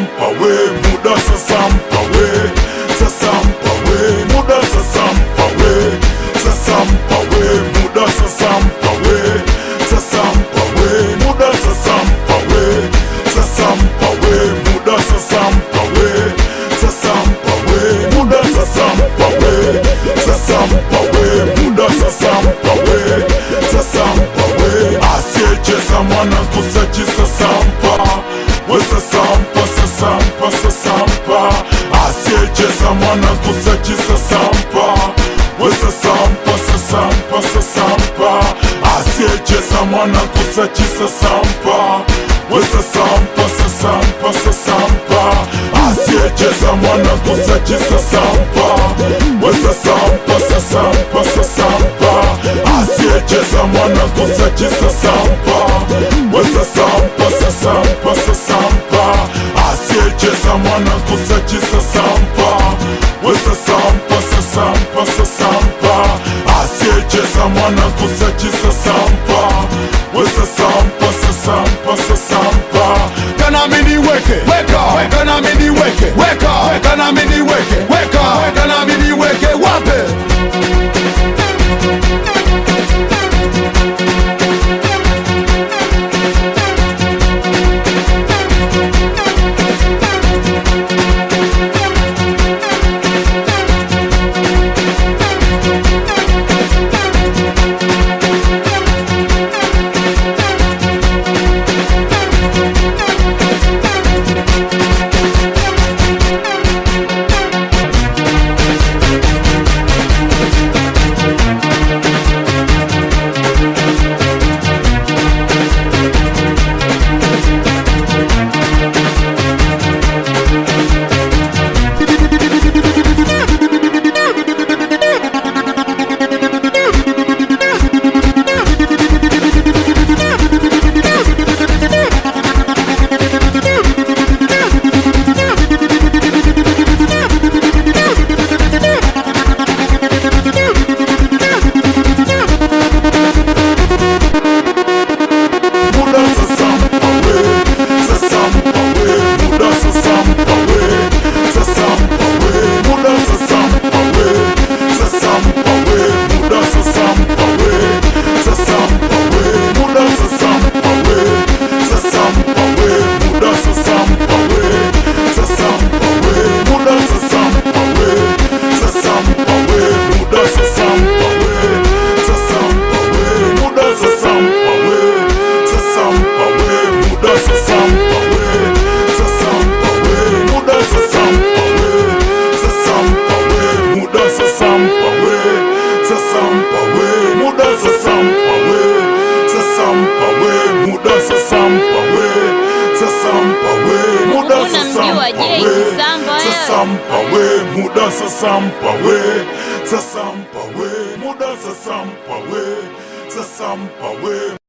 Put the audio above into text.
mpa we, muda sasa mpa we, sasa mpa we, muda sasa mpa we, sasa mpa we, muda sasa mpa we, sasa mpa we, muda sasa mpa we, sasa mpa we, muda sasa mpa we, sasa mpa we, muda sasa mpa we, sasa mpa we, muda sasa mpa we, sasa mpa we, asiyecheza mwanangu sachi sasa mpa we, sasa mpa, sasa mpa, sasa mpa, asiyecheza mwanangu sachi sasa mpa we, sasa mpa, sasa mpa, sasa mpa, asiyecheza mwanangu sachi sasa mpa we, sasa mpa, sasa mpa, sasa mpa, asiyecheza mwanangu sachi sasa mpa we, sasa mpa, sasa mpa, sasa mpa, asiyecheza mwanangu sachi sasa mpa we, sasa mpa, sasa mpa, sasa mpa, asiyecheza mwanangu sachi sasa mpa we, sasa mpa, sasa mpa, sasa mpa, asiyecheza mwanangu sachi sasa mpa we, sasa mpa, sasa mpa, sasa mpa. Weka nami niweke, weka, weka nami niweke, weka, weka nami niweke, weka, weka nami niweke, wape. Muda sasa mpa we, sasa mpa we, muda sasa mpa we, sasa mpa we, muda sasa mpa we, sasa mpa we, muda sasa mpa we, sasa mpa we, muda sasa mpa we, sasa mpa we, muda sasa mpa we, sasa mpa we, muda sasa mpa we, sasa mpa we, muda sasa mpa we, sasa mpa we, muda sasa mpa we, sasa mpa we, muda sasa mpa we, sasa mpa we, muda sasa mpa we, sasa mpa we, muda sasa mpa we, sasa mpa we, muda sasa mpa we, sasa mpa we, muda sasa mpa we, sasa mpa we, muda sasa Unamjua mpa Jay we, Kisamba wewe? sasa mpa we, muda sasa mpa we, sasa mpa we, muda sasa mpa we, sasa mpa we.